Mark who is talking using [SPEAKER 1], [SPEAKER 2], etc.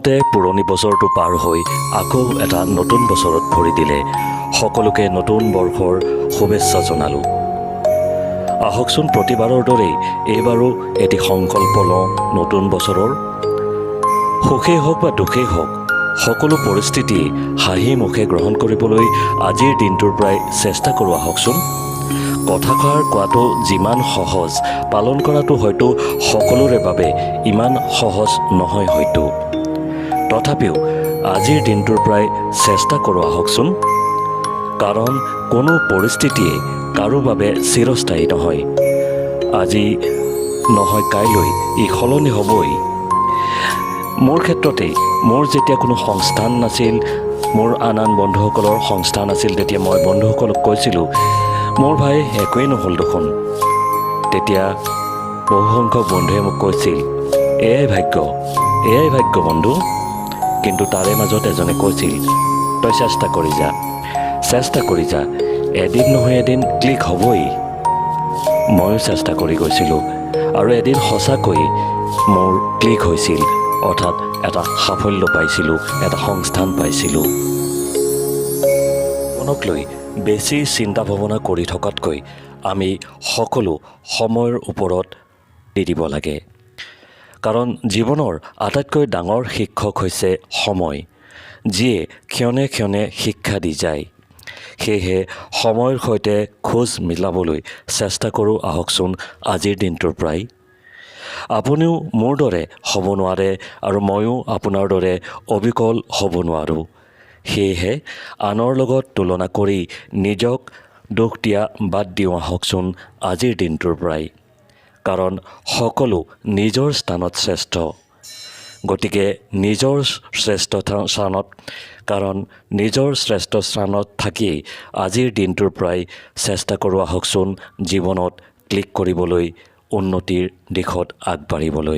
[SPEAKER 1] তে পুৰণি বছৰটো পাৰ হৈ আকৌ এটা নতুন বছৰত ভৰি দিলে। সকলোকে নতুন বৰ্ষৰ শুভেচ্ছা জনালোঁ। আহকচোন, প্ৰতিবাৰৰ দৰেই এইবাৰো এটি সংকল্প লওঁ নতুন বছৰৰ। সুখেই হওক বা দুখেই হওক, সকলো পৰিস্থিতি হাঁহি মুখে গ্ৰহণ কৰিবলৈ আজিৰ দিনটোৰ পৰাই চেষ্টা কৰোঁ আহকচোন। কথাষাৰ কোৱাটো যিমান সহজ, পালন কৰাটো হয়তো সকলোৰে বাবে ইমান সহজ নহয় হয়তো। তথাপিও আজিৰ দিনটোৰ পৰাই চেষ্টা কৰোঁ আহকচোন, কাৰণ কোনো পৰিস্থিতিয়ে কাৰো বাবে চিৰস্থায়ী নহয়। আজি নহয় কাইলৈ ই সলনি হ'বই। মোৰ ক্ষেত্ৰতেই মোৰ যেতিয়া কোনো সংস্থান নাছিল, মোৰ আন আন বন্ধুসকলৰ সংস্থান আছিল, তেতিয়া মই বন্ধুসকলক কৈছিলোঁ, "মোৰ ভাই, একোৱেই নহ'ল দেখোন।" তেতিয়া বহুসংখ্যক বন্ধুৱে মোক কৈছিল, "এয়াই ভাগ্য, এয়াই ভাগ্য বন্ধু।" কিন্তু তাৰে মাজত এজনে কৈছিল, "তই চেষ্টা কৰি যা, চেষ্টা কৰি যা, এদিন নহয় এদিন ক্লিক হ'বই।" ময়ো চেষ্টা কৰি গৈছিলোঁ আৰু এদিন সঁচাকৈ মোৰ ক্লিক হৈছিল, অৰ্থাৎ এটা সাফল্য পাইছিলোঁ, এটা সংস্থান পাইছিলোঁ। জীৱনক লৈ বেছি চিন্তা ভাৱনা কৰি থকাতকৈ আমি সকলো সময়ৰ ওপৰত দি দিব লাগে, কাৰণ জীৱনৰ আটাইতকৈ ডাঙৰ শিক্ষক হৈছে সময়, যিয়ে ক্ষণে ক্ষণে শিক্ষা দি যায়। সেয়েহে সময়ৰ সৈতে খোজ মিলাবলৈ চেষ্টা কৰোঁ আহকচোন আজিৰ দিনটোৰ পৰাই। আপুনিও মোৰ দৰে হ'ব নোৱাৰে আৰু ময়ো আপোনাৰ দৰে অবিকল হ'ব নোৱাৰোঁ। সেয়েহে আনৰ লগত তুলনা কৰি নিজক দুখ দিয়া বাদ দিওঁ আহকচোন আজিৰ দিনটোৰ পৰাই, কাৰণ সকলো নিজৰ স্থানত শ্ৰেষ্ঠ। গতিকে নিজৰ শ্ৰেষ্ঠ স্থানত, কাৰণ নিজৰ শ্ৰেষ্ঠ স্থানত থাকি আজিৰ দিনটোৰ পৰাই চেষ্টা কৰোঁ আহকচোন জীৱনত ক্লিক কৰিবলৈ, উন্নতিৰ দিশত আগবাঢ়িবলৈ।